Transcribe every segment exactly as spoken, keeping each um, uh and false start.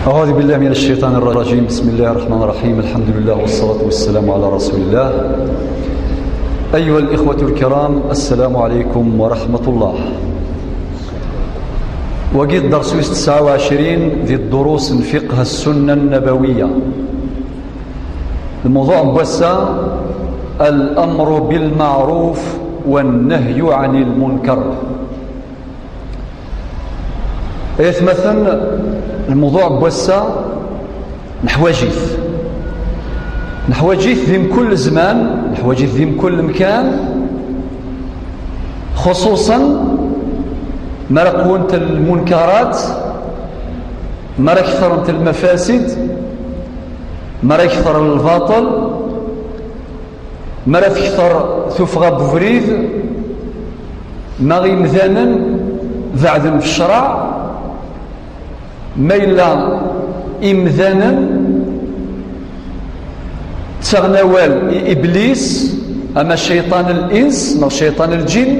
أعوذ بالله من الشيطان الرجيم. بسم الله الرحمن الرحيم. الحمد لله والصلاة والسلام على رسول الله. أيها الإخوة الكرام، السلام عليكم ورحمة الله. Wagi d ddersu-s tesɛa u ɛecrin di ddurus n fiqh السنة النبوية. Lmuḍuɛ n wass-a: الأمر بالمعروف والنهي عن المنكر. Ay atmaten, lmuḍuɛ n wass-a neḥwaǧ-it. Neḥwaǧ-it di mkul zzman, neḥwaǧ-it di mkul lemkan, xuṣuṣan mi ara qwent lmunkarat, mi ara ktrent lmafasid, mi ara kter lbaṭel, mi ara tekter tuffɣa n ubrid, ma imdanen beɛden f ccreɛ, ma yella imdanen ttaɣen awal i Iblis, ama ceyṭan l-ins neɣ ceyṭan lǧin.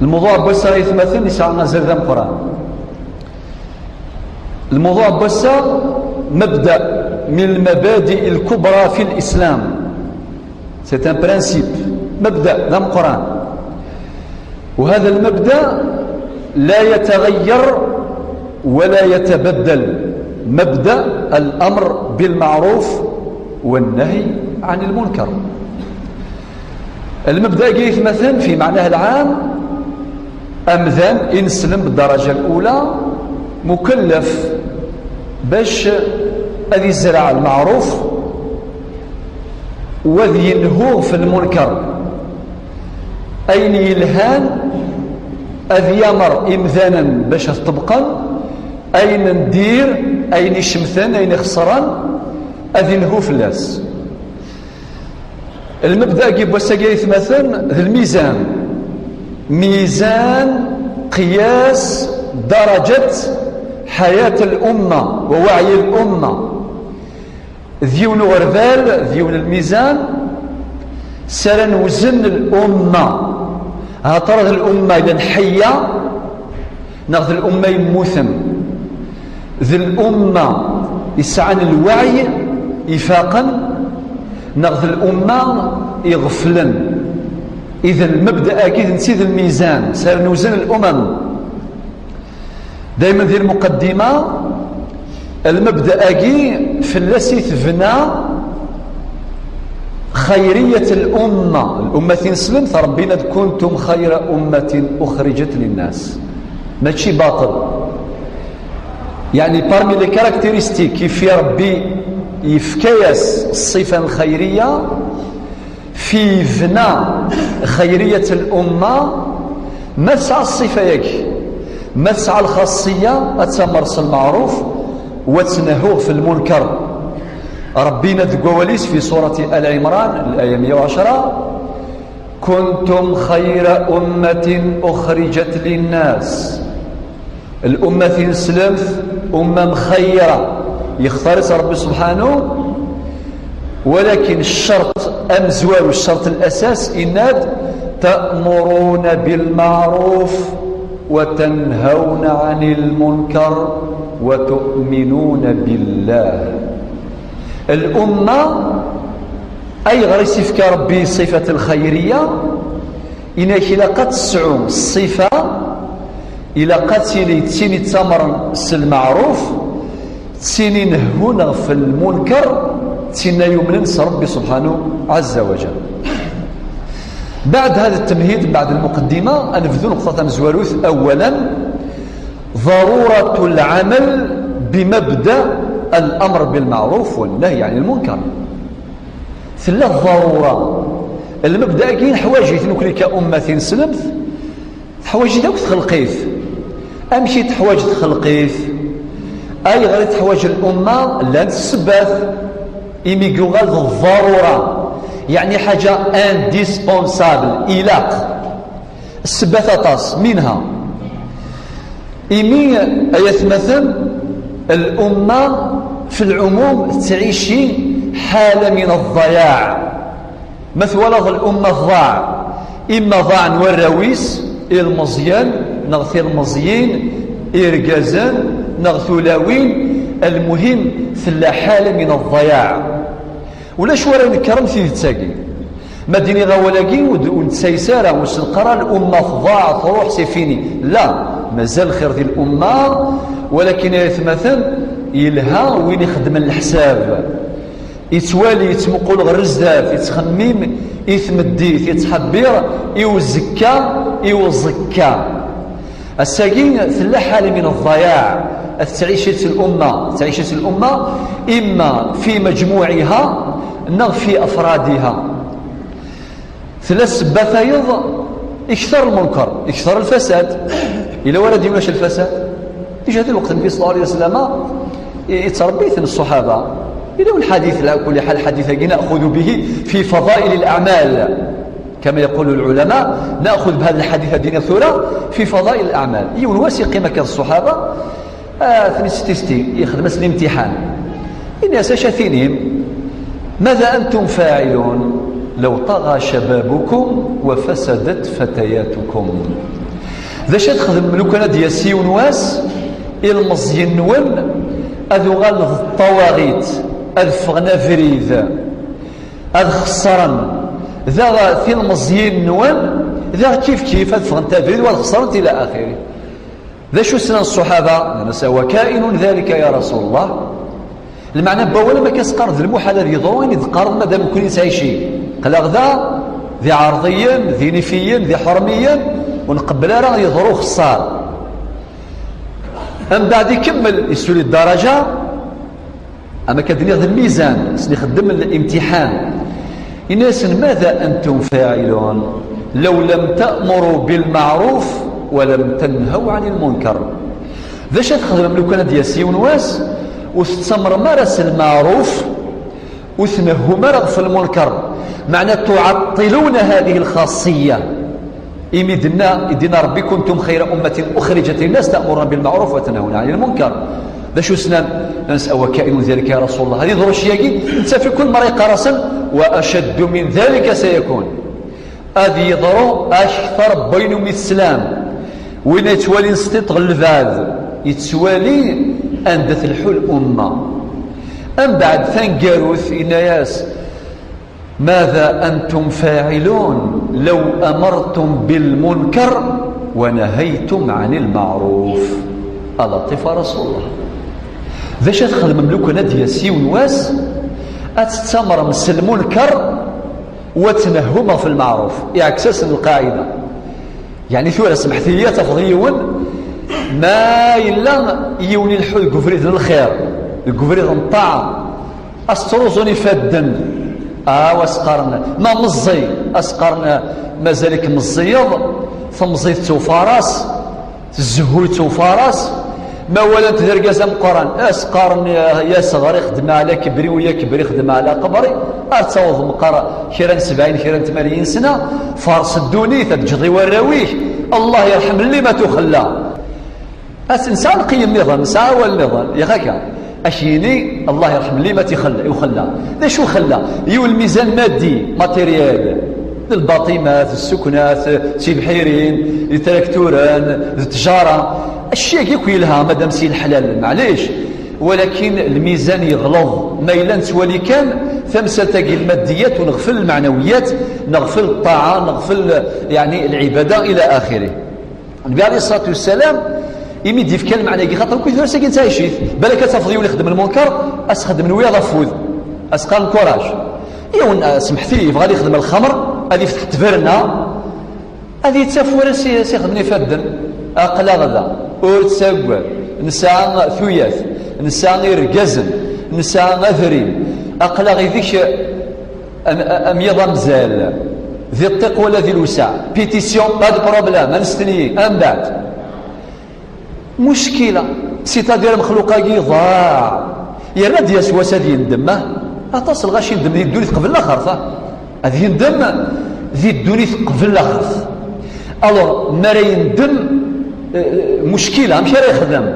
Lmuḍuɛ n wass-a, ay atmaten, yesɛa azal d ameqqran. Lmuḍuɛ n wass-a: مبدأ من المبادئ الكبرى في الإسلام. C'est un principe, مبدأ d ameqqran. وهذا المبدأ لا يتغير ولا يتبدل، مبدأ الأمر بالمعروف والنهي عن المنكر. Lmebda-agi, ay atmaten, في معناه العام, amdan, ineslem بالدرجة الأولى, mukellef bac ad izreɛ lmeɛruf u ad yenhu f lmunker. Ayen yelhan ad yamer imdanen bac ad t-ṭebqen, ayen n dir, ayen icemten, ayen ixeṣren, ad inhu fell-as. Lmebda-agi n wass-agi, ay atmaten, d lmizan. Mizan, qiyas, darajat ḥayat al-umma wa waɛyi al-umma. D yiwen uɣerbal, d yiwen lmizan s ara newzen l-umma. Axaṭer d l-umma yellan ḥeyya, neɣ d l-umma yemmuten. D l-umma yesɛan lweɛy ifaqen, neɣ d l-umma iɣeflen. Idan, lmebda-agi d netta i d lmizan s ara newzen l-umam. Daymen di lmuqaddima, lmebda-agi fell-as i tebna xayriyat l-umma. L-umma tineslemt, Ṛebbi yenna-d: كنتم خير أمة أخرجت للناس. Mačči baṭel. Yeɛni, parmi les caractéristiques i fi Ṛebbi yefka-yas ṣṣifa n lxayriya, fi yebna xayriyat l-umma, ma tesɛa ṣṣifa-yagi, ma tesɛa lxaṣṣiya, ad tamer s lmeɛruf, wa tnehu f lmunker. Ṛebbi yenna-d deg wawal-is fi surati Al Ɛimran, laya meyya u ɛecra: كنتم خير أمة أخرجت للناس. L-umma tineslemt, umma mxayyra, yextar-itt Ṛebbi subḥanu, walakin ccerṭ amezwaru, ccerṭ n lasas, yenna-d: تأمرون بالمعروف وتنهون عن المنكر وتؤمنون بالله. L-umma, ayɣer i s-ifka Ṛebbi ṣṣifat lxayriya? Inak ilaq ad tesɛu ṣṣifa, ilaq ad tili d tin ittamren s lmeɛruf, d tin inehhun ɣef lmunker, d tin yumnen s Ṛebbi subḥanu ɛazza wa jal. Beɛd hada ttemhid, beɛd lmuqeddima, ad nebdu nneqṭa tamezwarut. Awalan, ضرورة العمل بمبدأ الأمر بالمعروف والنهي عن المنكر. Tella ḍarura. Lmebda-agi neḥwaǧ-it nekni ka umma tineslemt, teḥwaǧ-it akk txelqit. Amek i teḥwaǧ txelqit? Ayɣer i teḥwaǧ l-umma? Llant ssebbat, imi yuɣal d ḍarura, yeɛni ḥaǧa indispensable, ilaq. Ssebbat aṭas, minha, imi, ay atmaten, l-umma fi lɛumum tettɛici ḥala min ḍḍayaɛ. Ma twalaḍ l-umma tḍaɛ, imma ḍaɛen warraw-is, ilmeẓyen neɣ tilmeẓyin, irgazen, neɣ tulawin. Almuhim, tella ḥala min ḍḍayaɛ. Ulac wara inekkren tidet-agi. Ma d-iniɣ awal-agi, ur d-, ur nettayes ara, ur s-neqqar ara lumma tḍaɛ, truḥ, c'est fini. La, mazal lxir di lumma, walakin ay atmaten, yelha win ixeddmen leḥsab. Yettwali, yettmuqul ɣer zdat, yettxemmim i tmeddit, yettḥebbir i uzekka, i uẓekka. Ass-agi tella ḥala min ḍḍayaɛ, tettɛic-itt lumma, tettɛic-itt lumma, imma fi majmuɛiha neɣ fi afradiha. Tella ssebba tayeḍ ikter lmunker, ikter lfasad. Ila wara d-yulac lfasad. Déjà di lweqt Nnbi صلى الله عليه وسلم, i-, yettrebbi-ten ṣṣuḥaba. Ila lḥadit, la kulli ḥal, lḥadit-agi نأخذ به في فضائل الأعمال. كما يقول العلماء، نأخذ بهذا الحديث هذه ثورة في فضائل الأعمال. Yiwen wass yeqqim akka ṣṣuḥaba, ah, ten-yessettesti, yexdem-as limtiḥan. Ini-as: "Acu tinim? ماذا أنتم فاعلون لو طغى شبابكم وفسدت فتياتكم؟" D acu ad txedmem lukan ad d-yas yiwen wass, ilmeẓyen-nwen ad uɣalen d ṭṭawaɣit, ad ffɣen abrid, ad xeṣren. Daɣ tilmeẓyin-nwen, daɣ kif kif ad ffɣent abrid u ad xeṣrent ila axiri. D acu slan ṣṣuḥaba? Nnan-as: "Awa kainun dhalika ya Rasul Allah." Lmeɛna n wawal, am akka s-qqaren d lmuḥal ad yeḍru ayen i d-qqaren madam nekkni nettɛici. Aql-aɣ da, d iɛerḍiyen, d inifiyen, d iḥermiyen, ur nqebbel ara ad yeḍru uxeṣṣar. Ambeɛd ikemmel, yessuli ddaraja, am akka d-nniɣ d lmizan, sen-ixeddem limtiḥan. Ini-asen: "ماذا أنتم فاعلون لو لم تأمروا بالمعروف ولم تنهوا عن المنكر؟" D acu ad txedmem lukan ad d-yas yiwen wass ur tettamrem ara s lmeɛruf, ur tnehhum ara ɣef lmunker? Meɛna تعطلون هذه الخاصية. Imi d-nna, i d-yenna Rebbi: "كنتم خير أمة أخرجت للناس تأمرون بالمعروف وتنهون عن المنكر." D acu slan? Nnan-as: "Awa kainun dhalika ya Rasul Allah." Ad yeḍru ccɣel-agi, netta fi kul mara yeqqar-asen: "وأشد من ذلك سيكون." Ad yeḍru akter n wayen umi teslam. Win yettwalin s tiṭ n lbeɛd, yettwali anda telḥu lumma. Ambeɛd taneggarut, yenna-yas: "ماذا أنتم فاعلون لو أمرتم بالمنكر ونهيتم عن المعروف؟" A Laṭif a Rasul Allah. D acu ad txedmem lukan ad d-yas yiwen wass ad tettamrem s lmunker wa tnehhum ɣef lmeɛruf? Iɛekk-asen lqaɛida. Yeɛni tura, semḥet-iyi, ad tafeḍ yiwen, ma yella yiwen ileḥḥu deg ubrid n lxir, deg ubrid n ṭṭaɛa, a s-ttruẓun ifadden. Aw, a s-qqaren ma meẓẓi, a s-qqaren mazal-ik meẓẓiyeḍ, temẓi tettufaras, tezehhu tettufaras. Ma walan-t d argaz ameqqran, a s-qqaren: "Ya ṣṣeɣri xdem ɛla kebri, u ya kebri xdem ɛla qebri." Ar d-taweḍ meqqar kra n sebɛin, kra n tmanyin sna, faṛes ddunit, ad teǧǧeḍ i warraw-ik. Allah yerḥem lli ma tuxella. Ad nesɛa lqiyem nniḍen, nesɛa awal nniḍen, yax akka. Ad k-yini, Allah yerḥem lli ma t-ixella, i uxella. D acu uxella? Yiwen lmizan maddi, matériel. D lbaṭimat, d ssuknat, d tibḥirin, d trakturen, d ttjara. Cci-agi akk yelha, madam si leḥlal, maɛlic. Walakin lmizan yeɣleḍ. Ma yella nettwali kan tamsalt-agi lmaddiyat u neɣfel lmeɛnawiyat, neɣfel ṭṭaɛa, neɣfel, yeɛni, lɛibada ila axiri. Nnbi ɛalayhi ṣṣalatu wassalam, imi d-yefka lmeɛna-agi, xaṭer akk tura-agi nettɛic-it. Balak ad tafeḍ yiwen ixeddem lmunker, a s-xedmen wiyaḍ afud, a s-qqaren kuraj. Yiwen, ah, semḥet-iyi, yebɣa ad yexdem lxemr, ad yefteḥ ttberna, ad yettaf war a s-, a s-ixedmen ifadden. Aql-aɣ da, ur ttaggad, nesɛa tuyat, nesɛa irgazen, nesɛa adrim, aql-aɣ ideg am, am yiḍ amzal, di ṭṭiq wala di lewseɛ, pétition, pas de problème, ad nestenyi, ambeɛd. Muckila, c'est-à-dire amexluq-agi ḍaɛ. Yerna ad d-yas wass ad yendem, ah, aṭas lɣaci yendem di ddunit qbel laxert, ah. Ad yendem di ddunit qbel laxert. Alors, mi ara yendem, eh, muckila, amek ara yexdem?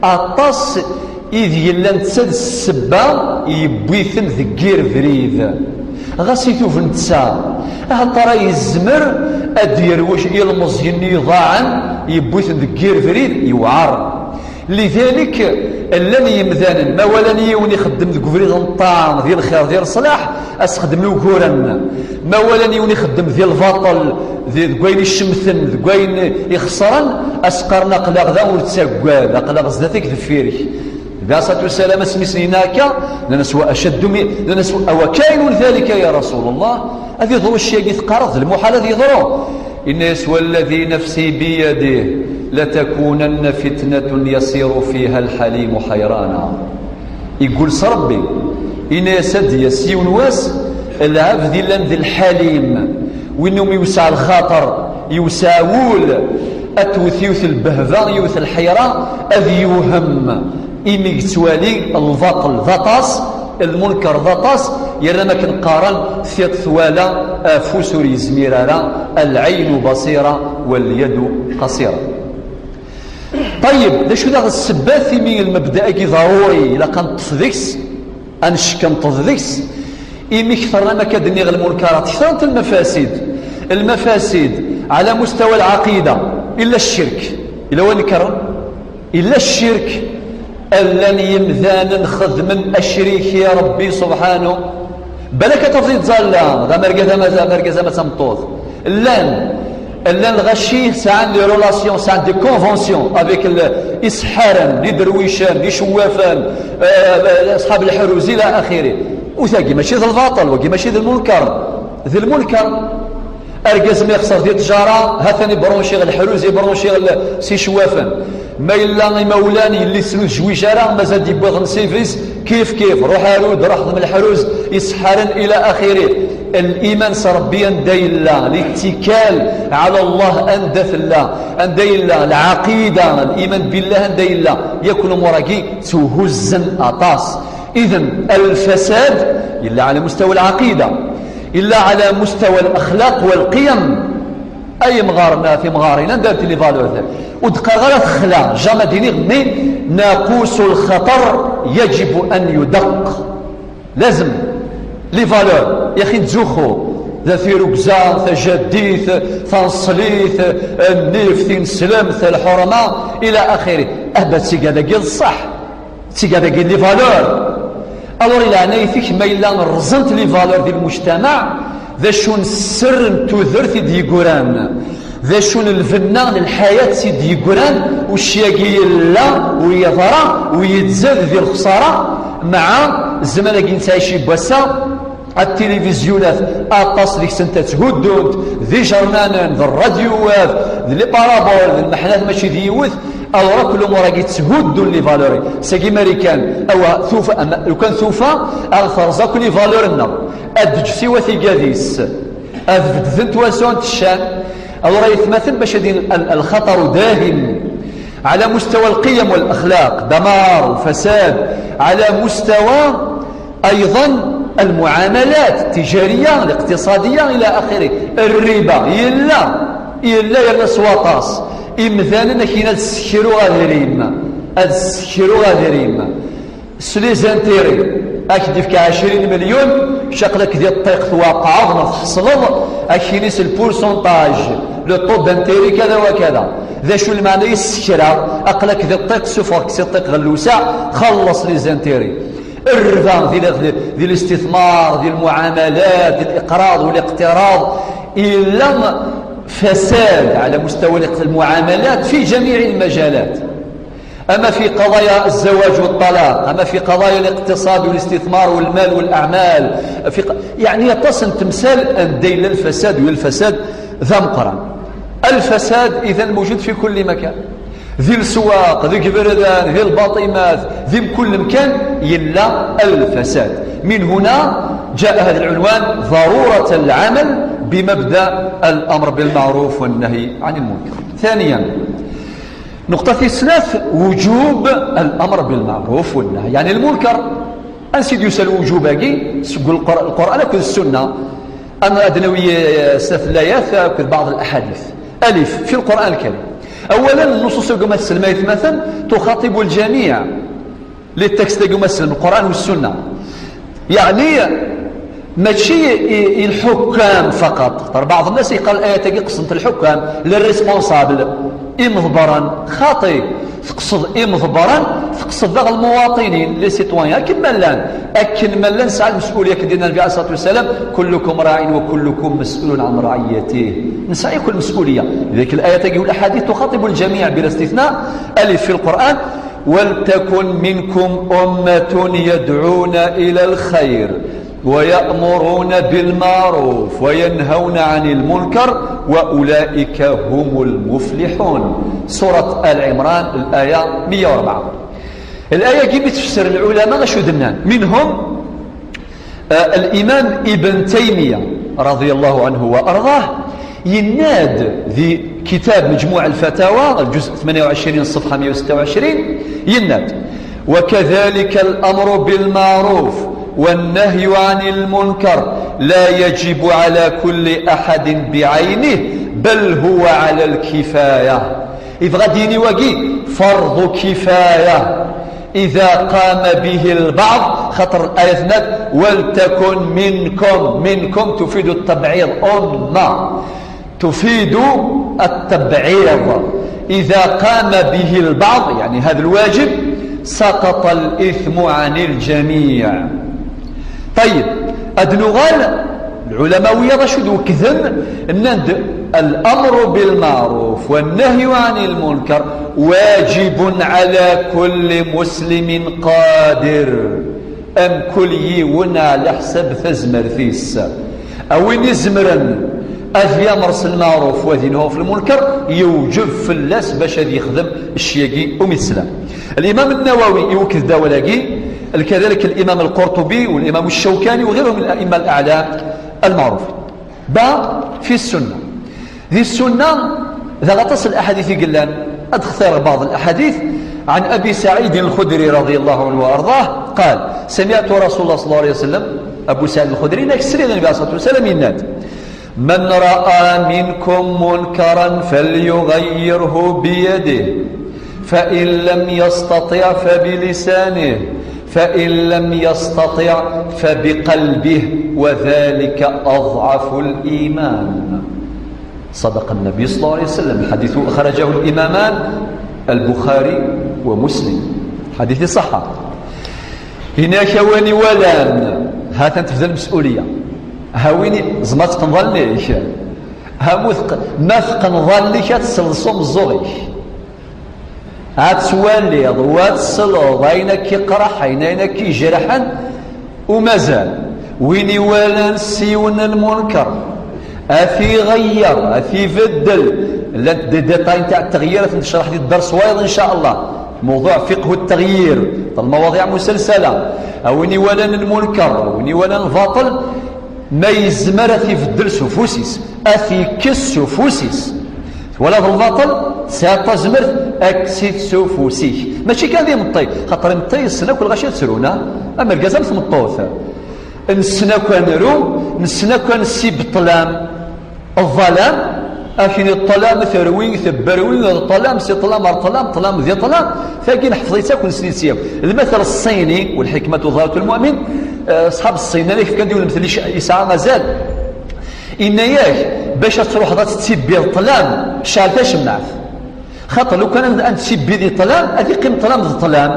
Aṭas i d yellan netta d ssebba yewwi-ten deg yir brid. Ɣas itub netta, ahaṭar yezmer ad d-yerwec ilmeẓyen-nni iḍaɛen, yewwi-ten deg yir brid, yewɛer. Lidalik, llan yimdanen, ma walan yiwen ixeddem deg ubrid n ṭṭaɛa, di lxir, di leṣlaḥ, ad s-xedmen uguren. Ma walan yiwen ixeddem di lbaṭel, di, deg wayen icemten, deg wayen ixeṣren, ad s-qqaren: "Aql-aɣ da, ur ttaggad, aql-aɣ zdat-k, deffir-k." Di aṣatu salam, asmi s-yenna akka, nnan-as: "Wa ashaddu mi-," nnan-as: "Awa kainun dalika ya Rasulullah?" Ad yeḍru cci-agi teqqareḍ, d lmuḥal ad yeḍru. Inna-yas: "Walladhi nafsi biyadih, latakunanna fitnatun yasiru fiha lḥalimu ḥayrana." Iggul s Rebbi, inna-yas: "Ad d-yas yiwen wass, lɛebd illan d lḥalim, win umi yewseɛ lxaṭer, yewseɛ wul, ad tewwet yiwet lbehba, yiwet lḥayra, ad yewhem, imi yettwali lbaṭel d aṭas, lmunker d aṭas, yerna, akken qqaren, tiṭ twala, afus ur yezmir ara, al-ɛaynu basira, wal-yadu qasira." Ṭayyeb, d acu daɣ ssebbat imi lmebda-agi ḍaruri ilaq ad neṭṭef deg-s, ad neckenṭeḍ deg-s? Imi kter n amak ad d-nniɣ lmunkarat, kter n lmafasid. Lmafasid ɛla mustawa lɛaqida, illa ccirk. Illa wa nekren? Illa ccirk. Llan yimdanen xedmen acrik i Rebbi subḥanu. Balak ad tafeḍ ittẓalla, d amergaz ama, d amergaz ama d tameṭṭut. Llan, llan lɣaci sɛan les relations, sɛan des conventions avec le, iseḥḥaren, iderwicen, icewwafen, eh, eh, aṣḥab lḥeruz, ila axiri. U tagi mačči d lbaṭel, wagi mačči d lmunker. D lmunker. Argaz ma yexṣer di ttjara, ha-t-an ibṛunciɣ leḥruz, ibṛunciɣ l-, s icewwafen. Ma yella imawlan, yelli-tsen ur tejwic ara, mazal d-yewwiḍen sif-is, kif kif, ruḥ aru-d, ruḥ xdem leḥruz, iseḥḥaren, ila axiri. Liman s Rebbi anda yella, littikal ɛla Allah anda tella, anda yella, lɛaqida, liman billah anda yella, yakk lumuṛ-agi ttuhuzzen aṭas. Idan, lfasad yella ɛla mustawa lɛaqida. Illa ɛla mustawa lexlaq walqiyam. Ay imɣaren, a timɣarin, anda rant les valeurs? Ur d-qqareɣ ara texla, jamais d-iniɣ, mais naqus lxaṭer yaǧibu an yudeq. Lazem les valeurs, yaxi nettzuxxu, da tirugza, tajaddit, taneṣlit, nnif, tineslemt, lḥurma, ila axiri. Ahba d tigad-agi d ṣṣeḥ. Tteg adagi les valeurs. Alors, i leɛnayet-ik, ma yella rẓent les valeurs di lmujtamaɛ, d acu n sser n tudert i d-yeggran? D acu n lbenna n lḥayat i d-yeggran? Ucci-agi yella u yeḍra u yettzad di lexsara, meɛa zzman-agi nettɛici n wass-a, At tilivizyunat, aṭas deg-sent ad tthuddunt, d ijernanen, d rradyuwat, d les paraboles, d lmeḥnat mačči d yiwet, alors akk lumuṛ-agi tthuddun les valeurs. Sagi Marikan, awa, tufa, ama, lukan tufa, ad terẓ akk les valeurs-nneɣ, ad d-teǧǧ siwa tigad-is, ad beddent wasu n teccan, alors aytmaten bac ad in-, al-, الخطر داهم على مستوى القيم والأخلاق، دمار وفساد على مستوى أيضا المعاملات التجارية الاقتصادية إلى آخره. الربا يلا، يلا، يلا سواطاس. Imdanen akin ad ssekru adrim, ad ssekru adrim. S les intérêts, ad k-d-yefk ɛecrin milyun, kečč aql-ak di ṭṭiq twaqɛeḍ neɣ tḥeṣleḍ, ad k-yini s le pourcentage, le taux d'intérêt kada wa kada. D acu lmeɛna yessekra, aql-ak di ṭṭiq, sufɣeɣ-k si ṭṭiq ɣer lewseɛ, xelleṣ les intérêts. Rrba di, di, di listithmar, di lmuɛamalat, di liqraḍ u liqtiraḍ, yella fasad ɛla mustawa liq-, lmuɛamalat fi jamiɛ lmajalat. Ama fi qadaya zzawaj wa ṭṭalaq, ama fi qadaya liqtiṣad wa listithmar wa lmal wa laɛmal, fi q-, yeɛni aṭas n temsal anda yella lfasad, u lfasad d ameqqran. Lfasad idan mewjud fi kulli makan. Di leswaq, deg iberdan, di lbaṭimat, di mkul lemkan yella lfasad. Min huna ǧa'a hada lɛunwan, ḍarurat lɛamal bimabda al-amr bil-maɛruf wa nnahyi ɛan lmunkar. Thaniyan, nuqṭa tis snat, wujub al-amr bil-maɛruf wa nnahyi ɛan lmunkar. Ansi d-yusa lwujub-agi? Seg Lqur-, Lqur'an akked Ssunna. Ad nawi, eh, snat layat akked baɛḍ laḥadit. Alif, fi Lqur'an Lkarim. Awalen, nnuṣuṣ-agi ma tselmay tmaten, tuxaṭibu ljamiɛ. Les textes-agi ma tselm, Lqur'an u Ssunna. Yeɛni, mačči i, i lḥukkam faqat. Xaṭer baɛḍ nnas yeqqar layat-agi qesdent lḥukkam, les responsables. Imḍebbren, xaṭi, teqsed imḍebbren, teqsed daɣ lmuwaṭinin, les citoyens, akken ma llan, akken ma llan sɛan lmesulya, akken d-yenna Nnbi alayhi ṣṣalatu wassalam: "Kullukum raɛin wa kullukum mas'ulun an ra'iyyatih." Nesɛa yakk lmesulya. Dak layat-agi u laḥadit tuxaṭibu ljamiɛ bila istithna, alif fi lquran: "Waltakun minkum ummatun yadɛuna ila lxayr." ويأمرون بالمعروف وينهون عن المنكر وأولئك هم المفلحون. Surat Al Imran, laya meyya u rebɛa. Laya-agi mi tfesser lɛulama, acu d-nnan? Minhum, eh, Al-Imam Ibn Taymiya, radiyallahu anhu wa arḍah, yenna-d di kitab Majmuɛ Lfatawa, ljuz tmanya u ɛecrin, ṣṣefḥa meyya u setta u ɛecrin, yenna-d: "وكذلك الأمر بالمعروف والنهي عن المنكر لا يجب على كل أحد بعينه، بل هو على الكفاية." Yebɣa ad d-yini wagi فرض كفاية إذا قام به البعض، xaṭer layat tenna-d: "ولتكن منكم". منكم تفيد التبعيض، أمة. تفيد التبعيض. إذا قام به البعض، يعني هذا الواجب، سقط الإثم عن الجميع. طيب، ad nuɣal, lɛulama wiyaḍ acu d-wekkden? Nnan-d: "الأمر بالمعروف والنهي عن المنكر واجب على كل مسلم قادر." Mkul yiwen ɛla ḥsab tazmert-is. A win izemren ad yamer s lmeɛruf, wa ad inhu ɣef lmunker, yewjeb fell-as bac ad yexdem cci-agi umi teslam. Limam Nnawawi iwekked-d awal-agi, kadalik Limam Lqurṭubi, Limam Ccawkani, وغيرهم من الأئمة الأعلام المعروفين. Ba fi ssunna. Di ssunna, daɣ aṭas n laḥadit i yellan, ad xtireɣ بعض الأحاديث. عن أبي سعيد الخدري رضي الله عنه وأرضاه قال: سمعت رسول الله صلى الله عليه وسلم، Abu Saɛid Lxudri, nekk sliɣ i Nnbi alayhi ṣṣalatu wassalam yenna-d: "من رأى منكم منكرا فليغيره بيده، فإن لم يستطع فبلسانه، فإن لم يستطع فبقلبه، وذلك أضعف الإيمان." صدق النبي صلى الله عليه وسلم. الحديث أخرجه الإمامان البخاري ومسلم. Ḥadit iṣeḥḥa. Yenna-ak: "A win iwalan", ha-t-an tebda lmesulya. Ha win i-, tzemreḍ ad teqqneḍ allen-ik. Ha mu teq-, ma teqqneḍ allen-ik, ad tesleḍ s umeẓẓuɣ-ik. Ad twaliḍ, wa ad tesleḍ, ayen akka iqraḥen, ayen akka ijraḥen, umazal. Win iwalan s yiwen n lmunker, ad t-iɣeyyer, ad t-ibeddel. Llant des détails ntaɛ ttɣeyyirat, ad ten-necreḥ di dders wayeḍ, in ca Allah. Mewḍuɛ fiqhu ttɣeyyir, d lmawaḍiɛ musalsala. A win iwalan lmunker, a win iwalan lbaṭel, ma yezmer ad t-ibeddel s ufus-is, ad t-ikkes s ufus-is. Twalaḍ lbaṭel, tesɛiḍ tazmert, kkes-it s ufus-ik. Mačči kan d imeṭṭi, xaṭer imeṭṭi yessen akk lɣaci ad ttrun, a? Am argaz am tmeṭṭut. Nessen akk ad nru, nessen akk ad nessib ṭṭlam, ḍḍalam, akken i ṭṭlam terwi, tebberwi, d ṭṭlam, si ṭṭlam ar ṭṭlam, ṭṭlam di ṭṭlam, tagi neḥfeḍ-itt akk, nessen-itt yakk. Lmatel ṣṣini, والحكمة ظاهرة المؤمن, eh, ṣṣḥab ṣṣini, ad ak-fkan-d yiwen lemtel yesɛa azal. Inna-yak, bac ad truḥeḍ ad tettibbiḍ ṭṭlam, cɛel tacemmaɛt. Xaṭer lukan ad, ad nettibbi di ṭṭlam, ad iqqim ṭṭlam d ṭṭlam.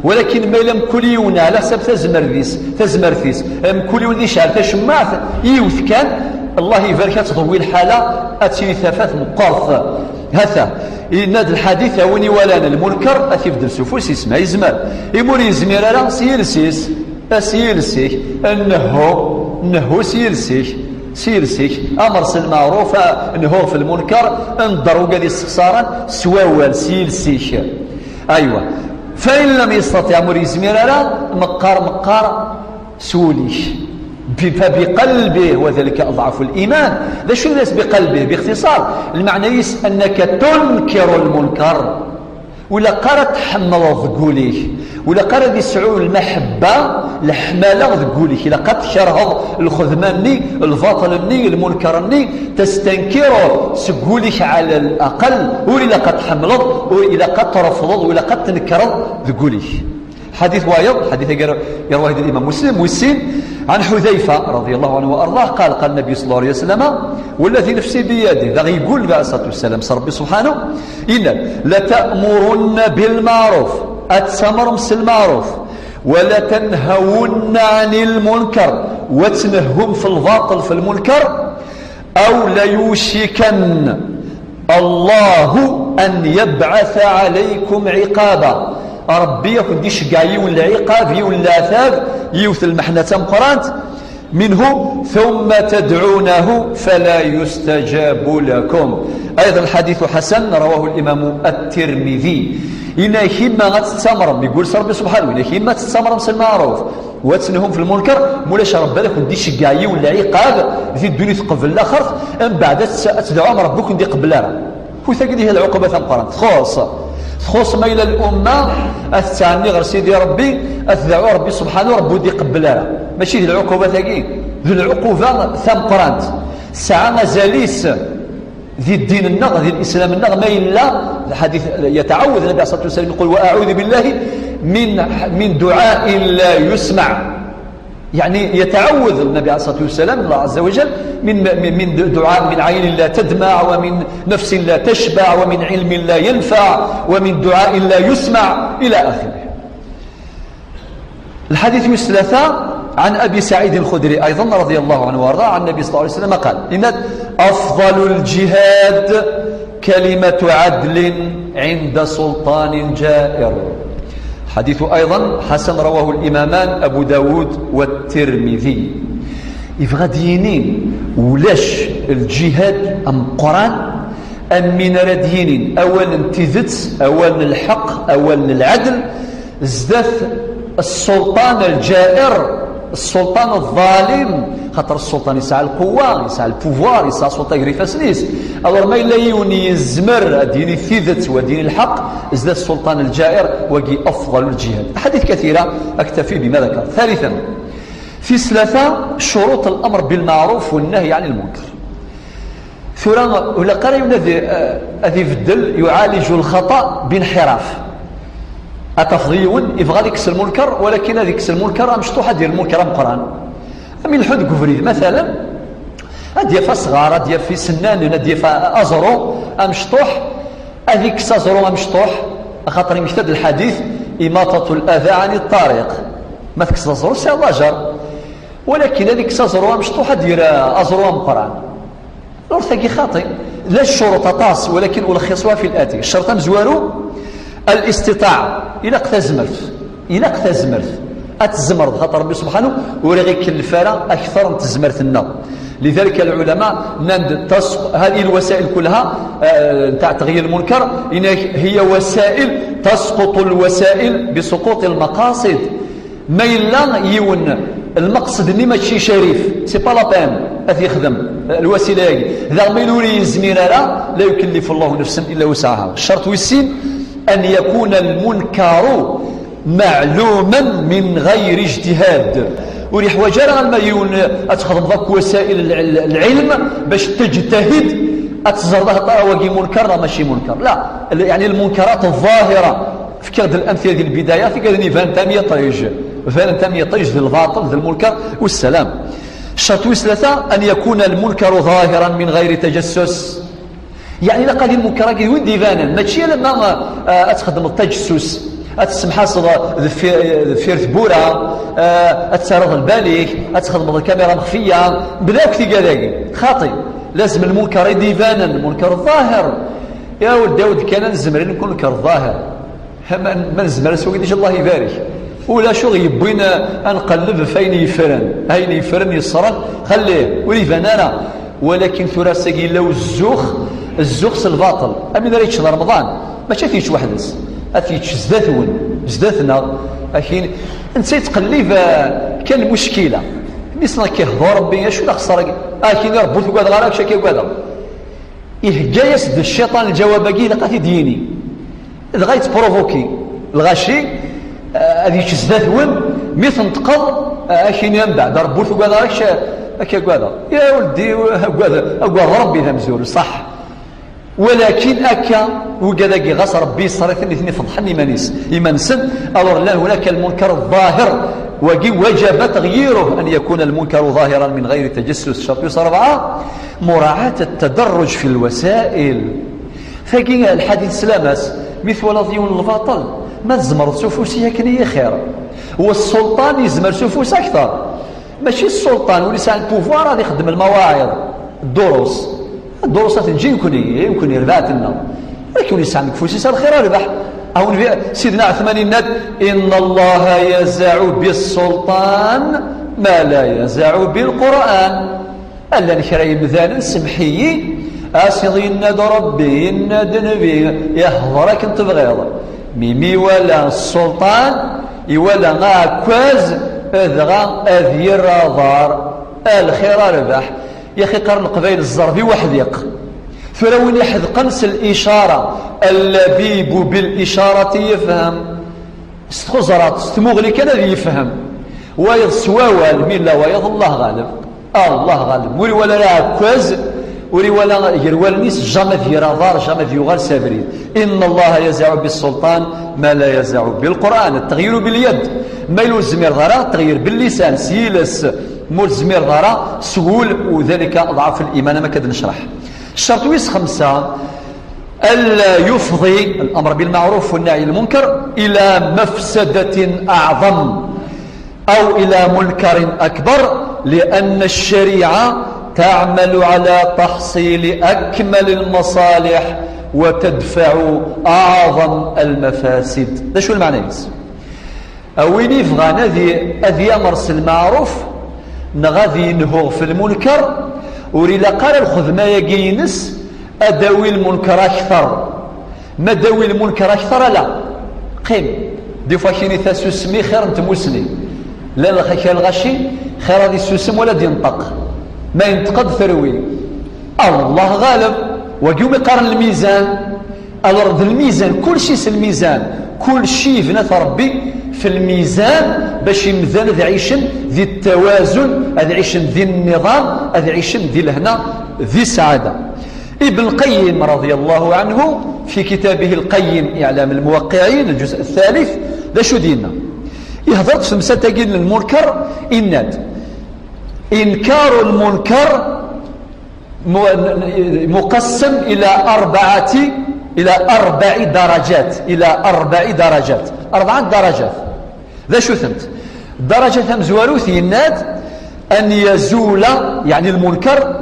Walakin ma yella mkul yiwen ɛla ḥsab tazmert-is, tazmert-is, mkul yiwen ad icɛel tacemmaɛt, yiwet kan, Allah ibarek, ad tḍewwi lḥala, ad tili tafat meqqert. Hata, yenna-d lḥadit, a win iwalan lmunker, ad t-ibeddel s ufus-is, ma yezmer. Imi ur yezmir ara, s yiles-is. S yiles-ik, nnehu, nnehu s yiles-ik, s yiles-ik, amer s lmeɛruf, a, nnehu ɣef lmunker, nedder wigad yessexṣaren s wawal, s yiles-ik. Aywa. فإن لم يستطع, ma ur yezmir ara, meqqar, meqqar s wul-ik. ب-, فبقلبه وذلك أضعف الإيمان. D acu i d بقلبه؟ باختصار, lmeɛna-is أنك تنكر المنكر. Ur ilaq ara ad tḥemmleḍ deg wul-ik, ur ilaq ara ad yesɛu lmaḥebba, leḥmala deg wul-ik. Ilaq ad tkerheḍ lxedma-nni, lbaṭel-nni, lmunker-nni, تستنكره seg wul-ik على الأقل. Ur ilaq ad tḥemmleḍ, ur ilaq ad trefḍeḍ, ur ilaq ad tnekreḍ deg wul-ik. Ḥadit wayeḍ, ḥadit-agi yerwahi-d Imam Muslim, wis sin, ɛan Ḥudayfa, raḍi Allahu ɛanhu wa arḍah, qal, qal Nnabi ṣalla Llahu ɛalayhi wa sallam, walladhi nafsi biyadih, daɣ yeggul Nnabi ɛalayhi ṣṣalatu wa ssalam s Ṛebbi subḥanahu, yenna-d, lata'murunna bil maɛruf, ad tettamrem s lmeɛruf, wa latanhawunna ɛanil munkar, wa ad tnehhum f lbaṭel, f lmunkar, aw layucikanna Allahu an yabɛatha ɛalaykum ɛiqaba. Ṛebbi ad kent-iceggeɛ yiwen lɛiqab, yiwen leɛtab, yiwet lmeḥna tameqqrant, minhu, thumma tadɛunahu fala yustajabu lakum. Ayḍan ḥadithu ḥasan, rawahu limamu at-Tirmidi. Yenna-ak imma ad tettamrem, yeggul s Ṛebbi subḥanahu, yenna-ak imma ad tettamrem s lmeɛruf, wa ad tenhum f lmunkar, mulac Ṛebbi ad akent-iceggeɛ yiwen lɛiqab di ddunit qbel laxert, mbeɛd ad tt-, ad tedɛum Ṛebbi ur kent-iqebbel ara. Ḥut-agi dihi lɛuquba tameqqrant. Txuṣṣ. Txuṣṣ ma yella lumma ad tettɛenni ɣer Sidi Ṛebbi, ad tedɛu Ṛebbi subḥanahu, Ṛebbi ur d-iqebbel ara. Mačči d lɛuquba-tagi, d lɛuquba tameqqrant. Tesɛa azal-is di ddin-nneɣ, di lislam-nneɣ, ma yella lḥadit yetɛawed Nnabi ɛalayhi ṣṣalatu wa ssalam, yeqqul, wa aɛudu billahi min, min duɛain la yusmaɛ. Yeɛni yetɛawed Nnabi ɛalayhi ṣṣalatu wa ssalam, Allah ɛazza wa jal, min, min, min duɛa, min ɛaynin la tadmaɛ, wa min nafsin la tacbaɛ, wa min ɛilmin la yanfaɛ, wa min duɛain la yusmaɛ, ila axirih. Lḥadit wis tlata, ɛan Abi Saɛid Lxudri, ayḍan, raḍi Allahu ɛanhu wa arḍah, ɛan Nnabi ṣalla Llahu ɛalayhi wa sallam, qal, yenna-d, afḍalu ljihad kalimatu ɛadlin ɛinda sulṭanin jair. Ḥadithu ayḍan ḥasan, rawahu limaman Abu Dawud wa Tirmidi. Yebɣa ad d-yini, ulac lǧihad ameqqran am win ara d-yinin awal n tidet, awal n lḥeqq, awal n lɛadl, zdat ssulṭan lǧair, ssulṭan ḍḍalim, xaṭer ssulṭan yesɛa lqewwa, yesɛa lpouvoir, yesɛa ssulṭa gar ifassen-is. Alors, ma yella yiwen yezmer ad d-yini tidet, u ad d-yini lḥeqq, zdat ssulṭan lǧair, wagi afḍal lǧihad. Aḥadit kathira, aktafi bima dakar. Thalithan, tis tlata, curuṭ lamr bilmeɛruf wannahyi ɛan lmunkar. Tura, ur ilaq ara yiwen ad i-, ad ibeddel, yuɛaliju lxaṭa binḥiraf. Ad tafeḍ yiwen ibɣa ad ikkes lmunkar, walakin ad ikkes lmunkar amecṭuḥ, ad d-yerr lmunkar ameqqran. Am ileḥḥu deg ubrid, matalan, ad d-yaf asɣar, ad d-yaf isennanen, ad d-yaf aẓru amecṭuḥ, ad ikkes aẓru amecṭuḥ, axaṭer yemmekta-d lḥadit, imaṭatu l-ada ɛani ṭṭariq. Ma tekkseḍ aẓru, tesɛiḍ lajer. Walakin ad ikkes aẓru amecṭuḥ, ad d-yerr aẓru ameqqran. Ur tagi xaṭi. La ccuruṭ aṭas, walakin ulxisuha fi lati. Ccerṭ amezwaru, alistiṭaɛa. Ilaq tazmert. Ilaq tazmert. Ad tzemreḍ, xaṭer Ṛebbi subḥanahu ur iɣ-ikellef ara akter n tezmert-nneɣ. لذلك العلماء nnan-d tas-, هذه الوسائل كلها, eh, نتاع تغيير المنكر, yenna-k هي وسائل تسقط الوسائل بسقوط المقاصد. Ma yella yiwen lmeqsed-nni mačči carif, c'est pas la peine ad t-yexdem, eh, lwasila-agi. Daɣ ma yella ur yezmir ara, لا يكلف الله نفسا إلا وسعها. Ccerṭ wis sin, أن يكون المنكر معلوما من غير اجتهاد. Ur yeḥwaǧ ara alma yiwen ad txedmeḍ akk wasa'il l-, l-, lɛilm bac tajtahid ad teẓreḍ ahaṭer wagi munkar neɣ mačči munkar. La, l-, yeɛni lmunkarat ẓẓahira. Fkiɣ-d lamtila di lbidaya, tigad-nni banent am yiṭij. Banent am yiṭij d lbaṭel, d lmunkar, wassalam. Ccerṭ wis tlata, أن يكون المنكر ظاهرا من غير تجسس. Yeɛni ilaq ad lmunkar-agi d win d-ibanen, mačči alamma, ah, ad txedmeḍ taǧessus, ad tessemḥaseḍ deffir, deffir tewwura, ah, ad terreḍ lbal-ik, ad txedmeḍ lkamira mexfiya, mebla akk tigad-agi. Xaṭi, lazem lmunkar i d-ibanen, lmunkar ẓẓahir. Ya weldi, a weldi kan ad nezmer i lmunkar ẓẓahir. Ma, ma nezmer ad s-wagi, Allah ibarek. Ulac ur ɣ-yewwin ad nqelleb ɣef ayen yeffren. Ayen yeffren yesran, xalli, ur iban ara. Walakin tura ass-agi yella uzzux, zzux s lbaṭel. Amin ara yečč d Remḍan, mačči ad t-yečč weḥd-s. Ad t-yečč zdat-wen, zdat-neɣ. Akin, netta yettqellib, eh, kan lmuckila. Mi s-nɣ k-ihḍu Rebbi, acu d axeṣṣar-agi? Akin i Rebbi ur t-ugadeɣ ara, acu akka ugadeɣ? Ihegga-yas-d cciṭan lǧawab-agi, ilaq ad t-id-yini. Dɣa yettprovoki lɣaci, eh, ad yečč zdat-wen, mi tneṭqeḍ, eh, ad k-yini mbeɛd, Rebbi ur t-ugadeɣ ara, kečč ad k-agadeɣ. Ya weldi, agad, agad Rebbi d amezwaru, ṣaḥ. Walakin akka, wigad-agi ɣas Rebbi yesser-iten, nitni feḍḥen iman-is, iman-nsen. Alors, llan hunaka lmunkar ḍahir, wagi wajaba taɣyiruh, an yakuna lmunkaru ḍahiran min ɣayri tajassus. Ccerṭ wis rebɛa, muraɛat at-tadarruj fi lwasail. Tagi, lḥadit s lamas, mi twalaḍ yiwen n lbaṭel, ma tzemreḍ s ufus-ik akken i xir. Wa ssulṭan yezmer s ufus akter. Mačči ssulṭan, ur yesɛi lpouvoir ad ixeddem lmawaɛiḍ, ddurus. Ddurus ad ten-ǧǧi nekni, nekni rbaɛt-nneɣ. Akken ur yesɛi deg ufus-is lxir rbeḥ. Awen bi-, Sidna Ɛetman yenna-d: "Inna Allaha yazaɛu bis-sulṭan ma la yazaɛu bil-Qur'an." Llan kra yemdanen, semḥ-iyi, asiḍ yenna-d Rebbi, yenna-d Nnbi, ihḍer akken tebɣiḍ. Mi mi wala ssulṭan, iwala aɛekkaz, dɣa ad yerr aḍar, a lxir a rrbeḥ. Yaxi qqaren Leqbayel ẓẓerb i weḥdiq. Tura win iḥedqen s licara, allabibu bil icarati yefhem. S txeẓrat, s tmuɣli kan ad yefhem. Wayeḍ s wawal, mi yella wayeḍ, Allah ɣaleb. Allah ɣaleb. Ur iwala ara aɛekkaz, ur iwala gar wallen-is, jamais ad yerr aḍar, jamais ad yuɣal s abrid. Inna Allaha yazaɛu bis-sulṭan ma la yazaɛu bil-Qur'an. At-taɣyiru bil-yad. Ma yella ur tezmireḍ ara, teɣyir bil-lisan, s yiles. Ma ur tezmireḍ ara, s wul, u dalika ḍɛaf l-iman, am akka d-necreḥ. Ccerṭ wis xemsa, ألا يفضي الأمر بالمعروف والنهي عن المنكر إلى مفسدة أعظم أو إلى منكر أكبر، لأن الشريعة تعمل على تحصيل أكمل المصالح وتدفع أعظم المفاسد. D acu lmeɛna-ines? A win yebɣan ad i-, ad yamer s lmeɛruf neɣ ad yenhu ɣef lmunker, ur ilaq ara lxedma-agi-ines ad d-tawi lmunker akter. Ma d-tawi lmunker akter, ala, qqim. Des fois, kini tasusmi xir n tmusni. Llan lxakal lɣaci, xir ad issusem wala ad yenṭeq. Ma yenṭeq ad terwi. Allah ɣaleb, wagi umi qqaren lmizan. Alors, d lmizan, kulci s lmizan, kulci yebna-t Rebbi f lmizan, bac imdanen ad ɛicen di ttawazun, ad ɛicen di nniḍam, ad ɛicen di lehna, di ssaɛada. Ibn Qayyim, رضي الله عنه، في كتابه القيم إعلام الموقعين، الجزء الثالث, d acu d-yenna? Ihder-d f temsalt-agi n lmunker, yenna-d: إنكار المنكر م-، مقسم إلى أربعة، إلى أربع درجات، إلى أربع درجات، أربعة درجات. D acu-tent? Ddaraǧa tamezwarut yenna-d أن يزول، يعني المنكر،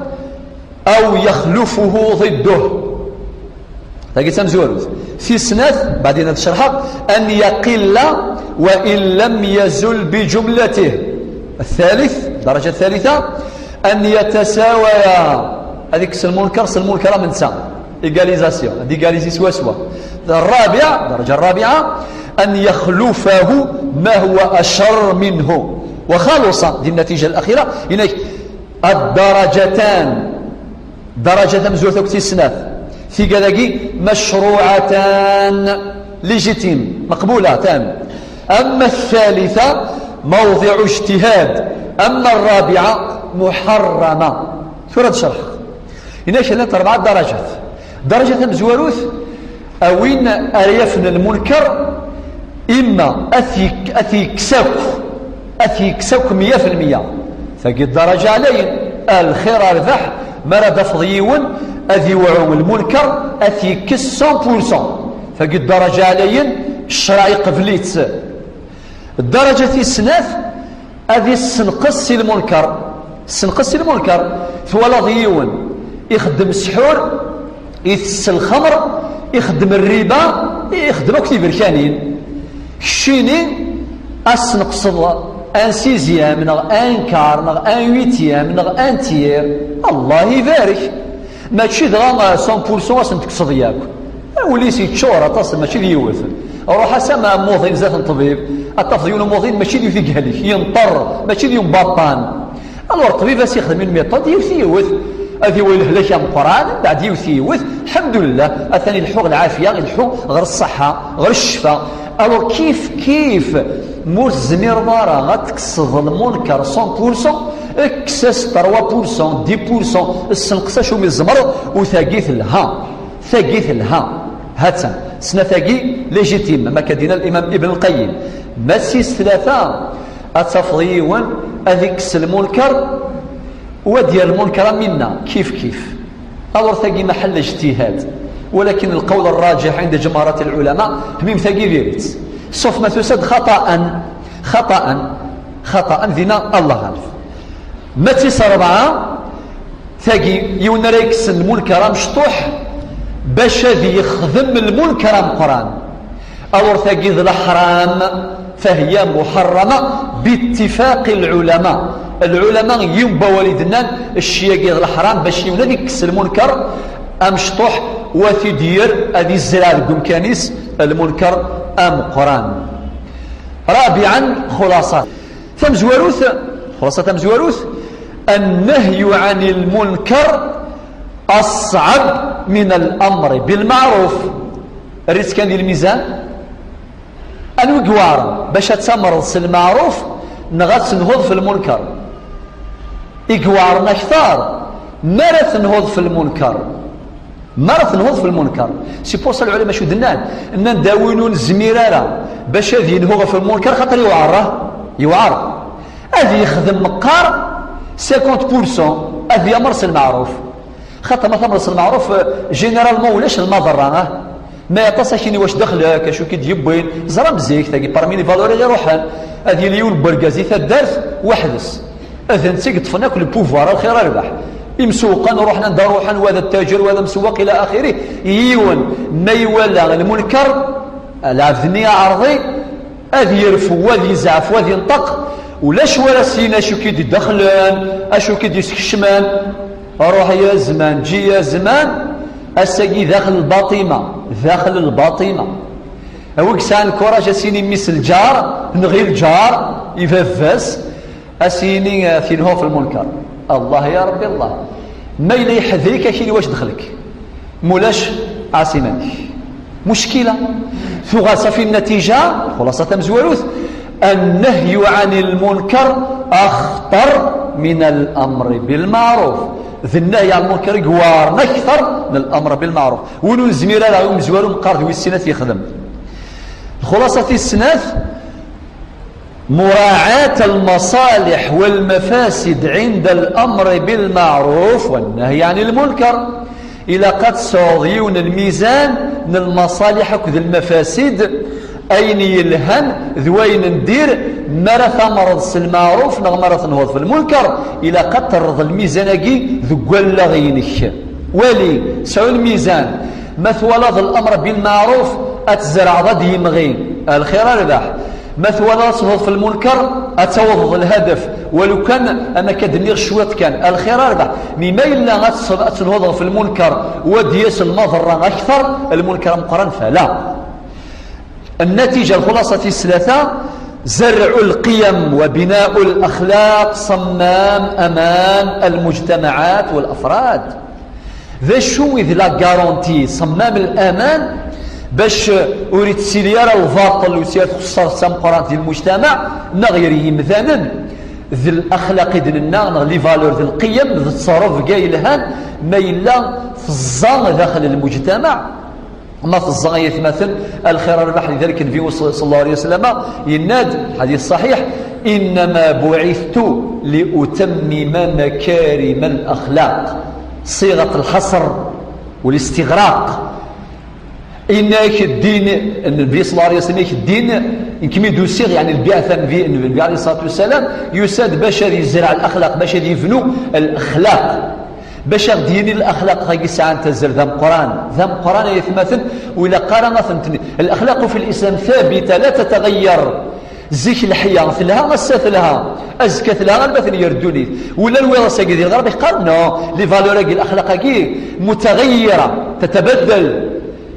أو يخلفه ضده. Tagi d tamezwarut. Tis snat, بعدين ad tcerḥeɣ, أن يقل وإن لم يزل بجملته. الثالث، الدرجة الثالثة، أن يتساويا. Ad ikkes lmunker s lmunker am netta. Égalisation. Ad égaliser swaswa. الرابع، الدرجة الرابعة، أن يخلفه ما هو أشر منه. وخلص، di النتيجة الأخيرة, yenna-k الدرجتان. Ddaraǧa tamezwarut akked tis snat. Tigad-agi مشروعتان، légitimes، مقبولتان. أما الثالثة موضع اجتهاد. أما الرابعة محرمة. Tura ad cerḥeɣ. Yenna-k llant rebɛa ddaraǧat. Ddaraǧa tamezwarut, a win ara yafen lmunker, imma ad t-yek-, ad t-yekkes akk, ad t-yekkes akk meyya fi lmeyya. Tagi ddaraǧa ɛlayen, a lxir a rrbeḥ, mi ara d-tafeḍ yiwen ad iwɛu lmunker, ad t-yekkes cent pour cent. Tagi ddaraǧa ɛlayen, ccṛeɛ iqbel-itt. Ddaraǧa tis snat, ad issenqes si lmunker. Ssenqes si lmunker. Twalaḍ yiwen ixeddem ssḥur, itess lxemr, ixeddem rriba, ixeddem akk tiberkanin. Keččini ad ssenqseḍ un sixième neɣ un quart neɣ un huitième neɣ un tiers. Allah ibarek. Mačči dɣa, ah, cent pour cent ad sen-tekkseḍ yakk. Wul-is yeččur aṭas, mačči d yiwet. Ruḥ-as am umuḍin zdat n ṭṭbib, ad tafeḍ yiwen umuḍin mačči d yiwet i yehlek, yenṭer, mačči d yiwen baṭṭan. Alors, ṭṭbib ad s-ixdem une méthode, yiwet i yiwet, ad iwali lehlak ameqqran, mbeɛd yiwet i yiwet, lḥemdullah, atan ileḥḥu ɣer lɛafiya, ileḥḥu ɣer ṣṣeḥḥa, ɣer ccfa. Alors, kif kif, ma ur tezmireḍ ara ad tekkseḍ lmunker cent pour cent, kkes-as trois pour cent, dix pour cent, ssenqes acu mi tzemreḍ, u tagi telha. Tagi telha, ha-tt-an, snat-agi légitime, ma akka d-yenna l'imam Ibn Lqayyim. Ma si s tlata, ad tafeḍ yiwen ad ikkes lmunker, u ad yerr lmunker am winna, kif kif. Alors tagi maḥell ijtihad, walakin lqawl rraǧiḥ ɛinda ǧamarat lɛulama, tmim tagi diri-tt. Sauf ma tusa-d xaṭa'an, xaṭa'an, xaṭa'an, dinna Allah ɣaleb. Ma d tis rebɛa, tagi, yiwen ara yekksen lmunker amecṭuḥ bac ad yexdem lmunker ameqqran. Alors tagi d leḥram, fahiya muḥerrama bittifaqi lɛulama. Lɛulama yiwen n wawal i d-nnan, cci-agi d leḥram bac yiwen ad ikkes lmunker amecṭuḥ, u ad t-id-yerr, ad izreɛ deg umkan-is lmunker ameqqran. Rabiɛan, xulaṣa. Tamezwarut, xulaṣa tamezwarut, النهي عن المنكر أصعب من الأمر بالمعروف. Err-itt kan di lmizan. Anwa i iweɛren, bac ad tamreḍ s lmeɛruf neɣ ad tenhuḍ f lmunker? I iweɛren akter, mi ara tenhuḍ f lmunker. Mi ara tenhuḍ f lmunker. C'est pour ça lɛulama acu d-nnan? Nnan-d a win ur nezmir ara bac ad yenhu ɣef lmunker, xaṭer yewɛer, ah, yewɛer. Ad yexdem meqqar cinquante pour cent, ad yamer s lmeɛruf. Xaṭer ma tamreḍ s lmeɛruf, euh, généralement ulac lmaḍerra, ah. Ma aṭas akin i wac daxel-ak, acu k-id-yewwin, ẓram zik, tagi parmi les valeurs i iruḥen, ad yili yiwen n wergaz i taddart, weḥd-s. Ad netta i yeṭṭfen akk le pouvoir, a lxir a rrbeḥ. Imsewwqen ruḥen anda ruḥen, wa d attaǧer, wa d amsewweq, ila axiri. Yiwen, ma iwala lmunker, lɛebd-nni aɛerḍi, ad yerfu, ad yezɛef, ad yenṭeq, ulac wara s-yini acu k-id-idexlen, acu k-id-iskecmen. Ruḥ ya zman, ǧi ya zman, ass-agi daxel lbaṭima, daxel lbaṭima. A wi yesɛan lkuraj a s-yini mmi-s lǧar, nɣi lǧar, i baba-s, a s-yini, eh, tinhuḍ f lmunker. Allah ya Ṛebbi, Allah. Ma yella iḥder-ik, a k-yini wac dexl-ik. Mulac, ɛas iman-ik. Muckila. Tuɣal safi nnatija, lxulaṣa tamezwarut, النهي عن المنكر أخطر من الأمر بالمعروف. D nnehyi ɛla lmunker i iweɛren akter n l'amr bil maɛruf. Win ur nezmir ara, i umezwaru meqqar d wis sin ad t-yexdem. Lxulaṣa tis snat, مراعاة المصالح والمفاسد عند الأمر بالمعروف والنهي عن المنكر. Ilaq ad tesɛuḍ yiwen n lmizan n lmaṣaliḥ akked lmafasid, ayen yelhan d wayen n dir, mi ara tamreḍ s lmeɛruf neɣ mi ara tenhuḍ f lmunker, ilaq ad terreḍ lmizan-agi deg wallaɣ-inek. Wali, sɛu lmizan, ma twalaḍ l'amr bil maɛruf, ad tzerɛeḍ ad d-yemɣi, a lxir a rrbeḥ. Ma twalaḍ ad tenhuḍ f lmunker, ad tawḍeḍ lhadef, walu kan am akka d-nniɣ cwiṭ kan, a lxir a rrbeḥ. Mi ma yella ad tes-, ad tenhuḍ ɣef lmunker, u ad d-yas lmaḍerra akter, lmunker ameqqran, fala. Nnatija, lxulaṣa tis tlata, زرع القيم وبناء الأخلاق صمام أمان المجتمعات والأفراد. D acu i d la garantie, ṣemmam l'aman, bac ur ittili ara lbaṭel, ur ittili ara txeṣṣaṛt tameqqrant di lmujtamaɛ neɣ gar yimdanen? D laxlaq i d-nenna, neɣ les valeurs, d lqiyem, d ttrebga yelhan, ma yella teẓẓa daxel lmujtamaɛ. Ma teẓẓa ay atmaten, a lxir a rrbeḥ, lidalik Nnbi صلى الله عليه وسلم yenna-d, ḥadit ṣaḥiḥ, إنما بعثت لأتمم مكارم الأخلاق. صيغة الحصر والاستغراق. Yenna-ak ddin, Nnbi صلى الله عليه وسلم, yenna-ak ddin, nekk mi d-usiɣ, yeɛni lbiɛta n Nnbi, Nnbi عليه الصلاة والسلام, yusa-d bac ad yezreɛ laxlaq, bac ad yebnu laxlaq. Bac ad ɣ-d-yini laxlaq-agi sɛant azal d ameqqran, d ameqqran ay atmaten, ur ilaq ara ad tent-, الأخلاق في الإسلام ثابتة لا تتغير. Zik leḥya telha, ass-a telha, azekka telha, arma tenyer ddunit. Ula lwiḍ ass-agi di lɣerb iqqar, non, les valeurs-agi, laxlaq-agi, متغيرة، تتبدل.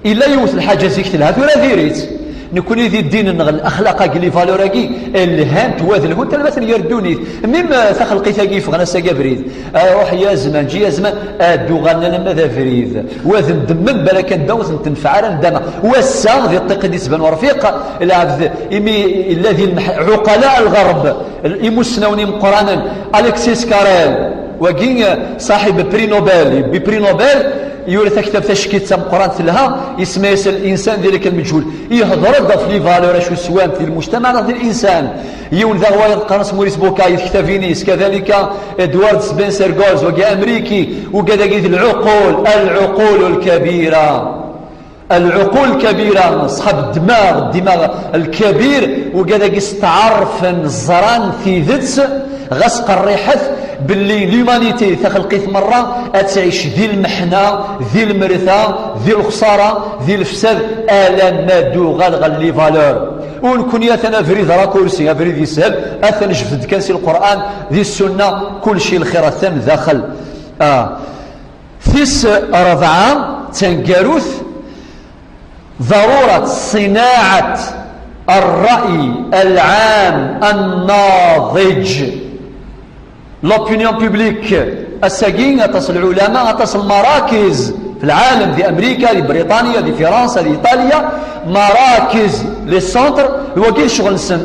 Illa yiwet lḥaǧa zik telha, tura diri-tt. Nekni di ddin-nneɣ, laxlaq-agi, les valeurs-agi, lhant, wa d lhunt, arma tenyer ddunit. Même, eh, taxelqit-agi yeffɣen ass-agi abrid. Aruḥ ya zman, ǧi ya zman, ad d-uɣalen alamma d abrid. Wa d ndemmen, balak anda ur ten-tenfeɛ ara ndama. Wass-a, di ṭṭiq i d-yettban urfiq, lɛebd, imi yella di lmeḥ-, ɛuqala lɣerb, imussnawen imeqqranen, Alexis Carrel, wagi, eh, ṣaḥib prix Nobel, yewwi prix Nobel, Yura taktabt tacekkit d tameqqrant telha, isma-yas Al-Insan di lak lmeǧhul. Ihder-d ɣef les valeurs acu swant di lmujtamaɛ neɣ di linsan. Yiwen daɣ wayeḍ qqaren-as Maurice Bucaille di tektabin-is, kadalika Edward Spencer Gores, wagi amriki, ugad-agi d lɛuqul, العقول الكبيرة. العقول الكبيرة, ṣṣḥab ddmaɣ, ddmaɣ lkabir, ugad-agi steɛṛfen, ẓran tidet, ɣas qerriḥet, belli l'humanité, taxelqit merra, ad tɛic di lmeḥna, di lmerta, di lexṣara, di lefsad, alamma d-uɣal ɣer les valeurs. U nekkni atan abrid raccourci, abrid yeshel, atan jbed-d kan si Lqur'an, di Ssunna, kulci lxir atan daxel. Ah. Tis rebɛa d taneggarut, ضرورة صناعة الرأي العام الناضج. L'opinion publique, ass-agi aṭas n lɛulama, aṭas n lmarakez fi lɛalem, di Amrika, di Briṭanya, di Fransa, di Iṭalya, marakez, les centres, d wagi ccɣel-nsen.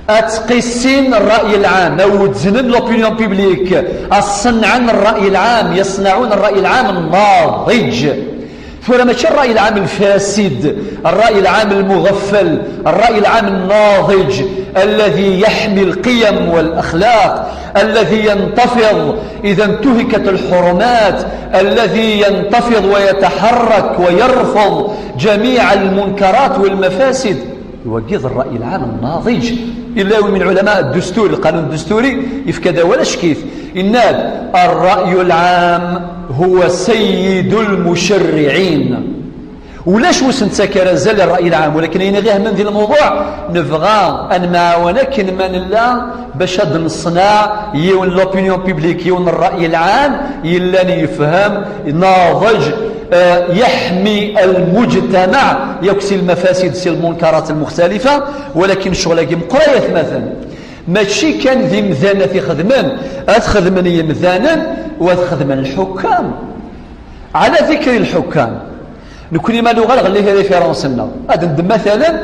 Ad ttqissin ṛṛay lɛam, ad wezznen l'opinion publique, ad ṣennɛen ṛṛay lɛam, يصنعون الرأي العام الناضج. Tura mačči ṛṛay lɛam lfasid, ṛṛay lɛam lmuɣeffel, ṛṛay lɛam الناضج، الذي يحمي القيم والأخلاق، الذي ينتفض إذا انتهكت الحرمات، الذي ينتفض ويتحرك ويرفض جميع المنكرات والمفاسد. Wagi d ṛṛay lɛam nnaḍij. Yella yiwen min lɛulama, ddustur, lqanun ddusturi, yefka-d awal ackit. Yenna-d: الرأي العام هو سيد المشرعين. Ulac ur s-nettak ara azal i ṛṛay lɛam, walakin ayen i ɣ-ihammen di lmewḍuɛ, nebɣa ad nemɛawan akken ma nella bac ad d-neṣneɛ yiwen l'opinion publique, yiwen ṛṛay lɛam yellan yefhem, naḍej, eh, yeḥmi lmujtamaɛ yakk si lmafasid, si lmunkarat lmuxtalifa. Walakin ccɣel-agi meqqer ay atmaten. Mačči kan d imdanen ad t-ixedmen, ad t-xedmen yimdanen u ad t-xedmen lḥukkam. Ɛla dikri lḥukkam. Nekni ma nuɣal ɣer les références-nneɣ, ad ndem matalan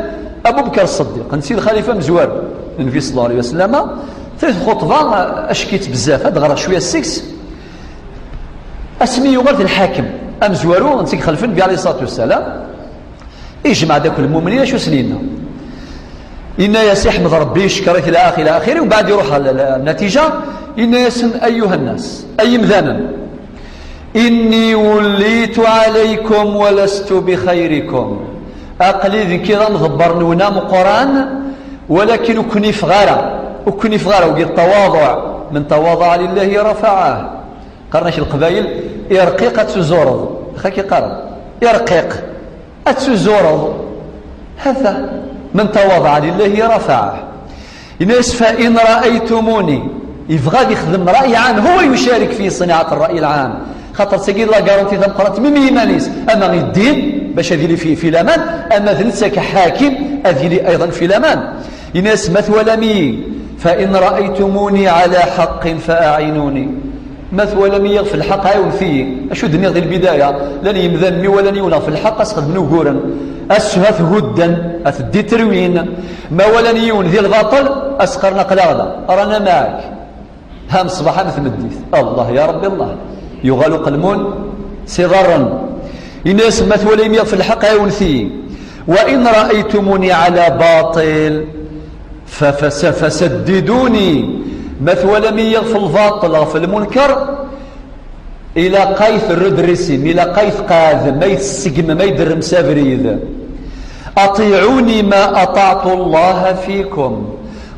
Abu Bekr Ṣṣeddiq, netta i lxalifa amezwaru n Nnbi ṣella Llahu ɛalayhi wa sallam, tret lxuṭba, ackit bezzaf, ad ɣreɣ cwiya seg-s. Asmi yuɣal d lḥakem amezwaru, netta i ixelfen Nnbi ɛalayhi ṣṣalatu wa ssalam, ijmeɛ-d akk lmumnin, acu sen-yenna? Yenna-yas: iḥmed Ṛebbi, icekkeṛ-it, ila axiri, ila axiri, u mbeɛd iṛuḥ ɣer l-, l-, nnatiǧa, yenna-yasen: أيها الناس, ay imdanen, إني وليت عليكم ولست بخيركم. Aql-i d nekk i d amḍebber-nwen ameqqran, walakin ur ken-ifeɣ ara, ur ken-ifeɣ ara, wagi d ttawaḍuɛ, من تواضع لله رفعه. Qqaren-ak Leqbayel: irqiq ad tuzureḍ. Xaki qqaren: irqiq ad tuzureḍ. هذا من تواضع لله رفعه. Yenna-yas: فإن رأيتموني, yebɣa ad ixdem ṛṛay lɛam, هو يشارك في صناعة الرأي العام. Xaṭer tagi d la garantie tameqqrant, même i yiman-is, ama i ddin, bac ad yili fi, fi laman, ama d netta ka ḥakim, ad yili أيضا fi laman. Yenna-yas: ما twalam-iyi, فإن رأيتموني على حق فأعينوني. Ma twalam-iyi ɣef lḥeqq, ɛiwnet-iyi. Acu d-nniɣ di lbidaya? Llan yimdanen mi walan yiwen ɣef lḥeqq, as-xedmen uguren, as-, at hudden, at dditterwin. Ma walan yiwen di lbaṭel, as-qqaren: aql-aɣ da, رانا معك. Ha n ṣṣbeḥ am tmeddit. Allah ya Ṛebbi Allah. Yuɣal uqelmun s iḍarren. Yenna-yas: ma twalam-iyi ɣef lḥeqq, ɛiwnet-iyi. وإن رأيتموني على باطل ف-، فس-، فسددوني. Ma twalam-iyi ɣef lbaṭel, ɣef lmunker, ilaq-ak redressem, ilaq-ak tqeɛdem, ay tseggmem, ay d-rrem s abrid. أطيعوني ما أطعت الله فيكم.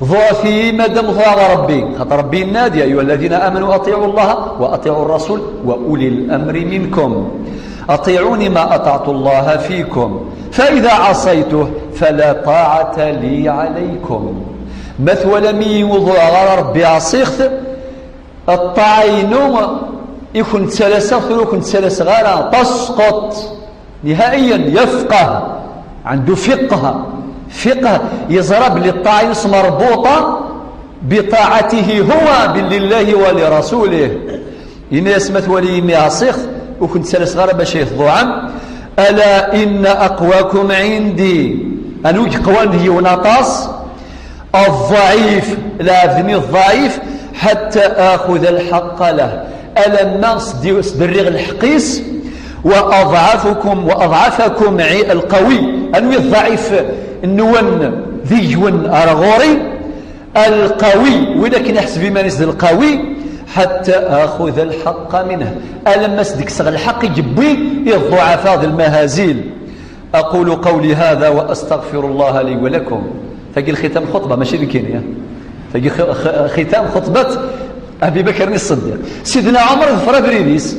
Ḍuɛet-iyi ma d am ḍuɛeɣ Ṛebbi. Xaṭer Ṛebbi yenna-d: يا أيها الذين آمنوا أطيعوا الله وأطيعوا الرسول وأولي الأمر منكم. أطيعوني ما أطعت الله فيكم. فإذا عصيته فلا طاعة لي عليكم. Ma twalam-iyi ur ḍuɛeɣ ara Ṛebbi, ɛṣiɣ-t, ṭṭaɛa-inu i ken-ttalaseɣ, tura ur ken-ttalaseɣ ara. تسقط نهائيا. يفقه، عنده فقه، فقه، yeẓra belli ṭṭaɛa-ines مربوطة بطاعته هو لله ولرسوله. Yenna-yas: ma twalam-iyi ɛṣiɣ-t, ur ken-ttalaseɣ ara bac ay tḍuɛem. ألا إن أقواكم عندي. Anwa i yeqwan deg-wen aṭas? الضعيف, lɛebd-nni ḍɛif, حتى آخذ الحق له, alamma sdi-, sderriɣ lḥeqq-is, وأضعفكم وأضعفكم القوي. Anwi ḍḍɛif-nwen deg-wen ar ɣur-i? القوي, win akken iḥseb iman-is d lqawi, حتى آخذ الحق منه, alamma s-d-kkseɣ lḥeqq i yewwi i ḍḍuɛafa d lmahazil. أقول قولي هذا وأستغفر الله لي ولكم. Tagi lxitam xutba, mačči d nekkini, eh? Tagi xi-, xi-, xitam xutbat Abi Bakr Ṣṣeddiq. Sidna Ɛmer iḍfer abrid-is,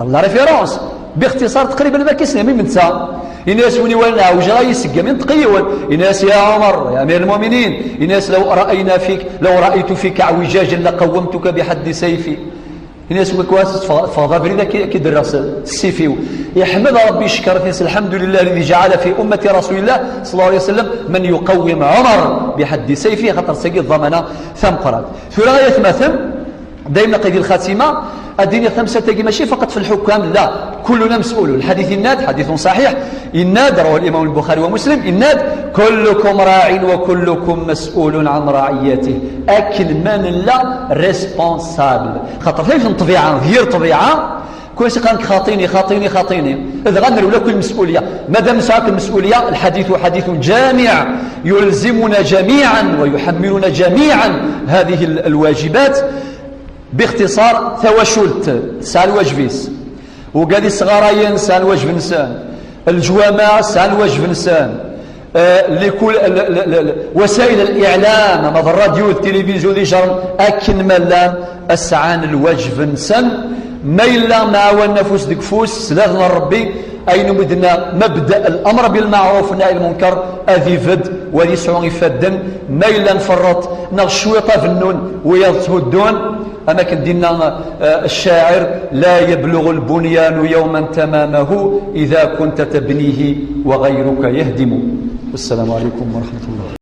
la référence. Bixtiṣar, taqriban am akken isem-im netta. Ini-as win iwalan ɛewjeɣ, ay iseggem, inṭeq yiwen. Ini-as: يا عمر، يا أمير المؤمنين. Ini-as: لو رأينا فيك، لو رأيت فيك اعوجاجا لقومتك بحد سيفي. Ini-as: Wak-, wa teffeɣ-, teffɣeḍ abrid, ad k-, ad k-id-rreɣ s, s ssif-iw. Iḥmed Ṛebbi, icekkeṛ-it, الحمد لله الذي جعل في أمة رسول الله صلى الله عليه وسلم من يقوم عمر بحد سيفه, xaṭer tagi d ḍḍamana tameqqrant. Tura ay atmaten, daymen aqidi lxatima, ad d-iniɣ tamsalt-agi mačči faqat f lḥukam, la, كلنا مسؤول. Lḥadit yenna-d, حديث صحيح, yenna-d, رواه الإمام البخاري ومسلم, yenna-d: كلكم راع وكلكم مسؤول عن رعيته. Akken ma nella responsable. Xaṭer tallit n ṭṭbiɛa, d yir ṭṭbiɛa, kul ass iqqaren-k xaṭini, xaṭini, xaṭini. Dɣa nrewla akk lmes'ulya. Madam nesɛa akk lmes'ulya, الحديث حديث جامع يلزمنا جميعا ويحملنا جميعا هذه ال-، الواجبات. Bixtiṣar, tawacult tesɛa lwajeb-is. Wigad isɣarayen sɛan lwajeb-nsen. Leǧwameɛ sɛan lwajeb-nsen. Eh, likul, l-, l-, l-, l-, wasail al-i'lam, ama d rradyu, d tilivizyu, d ijern, akken ma llan, sɛan lwajeb-nsen. Ma yella mɛawanen afus deg ufus, sdat n Ṛebbi, ayen umi d-nenna, mabda al-amr bil-maɛruf wa nahy anil-munkar, ad ibedd, wa ad yesɛu ifadden. Ma yella nferreṭ, neɣ cwiṭ abennun, wiyaḍ tthuddun, am akken d-yenna, eh, ccaɛir: لا يبلغ البنيان يوما تمامه إذا كنت تبنيه وغيرك يهدم. والسلام عليكم ورحمة الله.